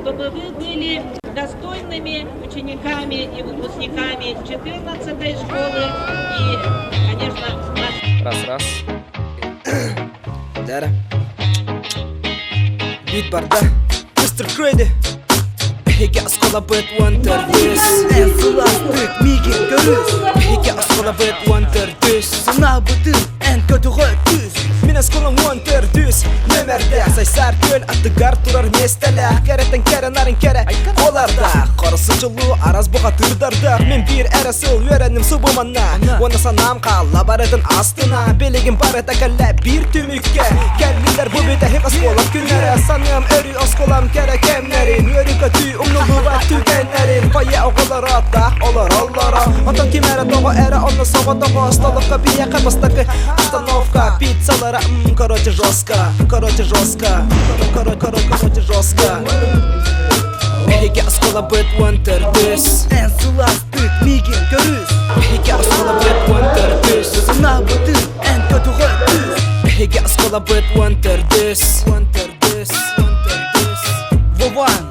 чтобы вы были достойными учениками и выпускниками 14-й школы и, конечно, Раз, раз. Дара. Бит барда. Mr. Credit. Биһиги оскуолабыт 14-үс. Эн сылаастык миигин көрүс. Биһиги оскуолабыт 14-үс. Санаабытын эн көтөҕө түс. Мин оскуолам 14-үс. Нөмердээх Сайсаар күөл аттыгар турар миэстэлээх кэрэтэн кэрэ нарын кэрэ олардаах хорсун дьолу арас бухатыырдардаах мин биир эрэ сыл үөрэнним субу манна уонна санаам хаалла барытын астына билигин барыта кэллэ биир түмүккэ кэллилэр бу бүтэһик оскуолам күннэрэ саныам өрүү оскуолам кэрэ кэмнэрин үөрүү көтүү умнуллубат түгэннэрин фойе оҕолоро таах олороллоро онтон ким эрэ тоҕо эрэ онно соҕотоҕо столовка биһиэхэ бастакы остановка пиццалара м короче жестко короче жестко коро коро короче жестко Биһиги оскуолабыт 14-үс. Эн сылаастык миигин көрүс. Биһиги оскуолабыт 14-үс. Санаабытын эн көтөҕө түс. Биһиги оскуолабыт 14-үс. 14-үс. 14-үс. Вован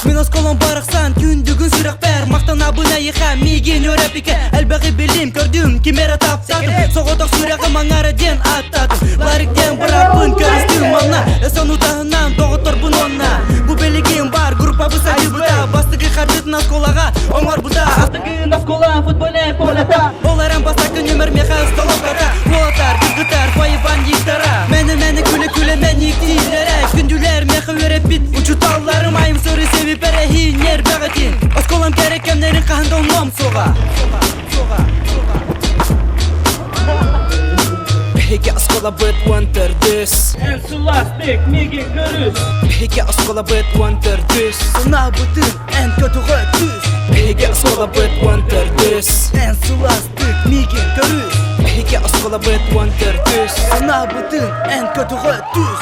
Мин осколом барахсан күндүгүн сүрэхпэр Махтанабын эйиэхэ миигин үөрэппиккэ Элбэҕи билим көрдүм ким эрэ таптаатым Соҕотох сүрэҕим аҥара диэн ааттаатым Ларик диэн бырааппын көрүстүм манна Эсон утаһынан доҕотторбун уонна Бу билигин бар группабыт сайдыбыта Бастакы хардытын оскуолаҕа оҥорбута Астыгын оскуола футбольная полета Ол эрэн бастакы нүмер миэхэ столовката Уолаттар, кыргыттар, фоебанниктара Мэни-мэни күлэ-күлэ мэниктииллэрэ Күндүлэр миэхэ үөрэппит учууталларым Айым сыры себеппэр эһииннэр бэҕэтин Оскуолам кэрэ кэмнэрин хаһан да умнуом суоҕа Биһиги оскуолабыт 14-үс. Эн сылаастык миигин көрүс. Биһиги оскуолабыт 14-үс. Санаабытын эн көтөҕө түс. Биһиги оскуолабыт 14-үс. Эн сылаастык миигин көрүс. Биһиги оскуолабыт 14-үс. Санаабытын эн көтөҕө түс.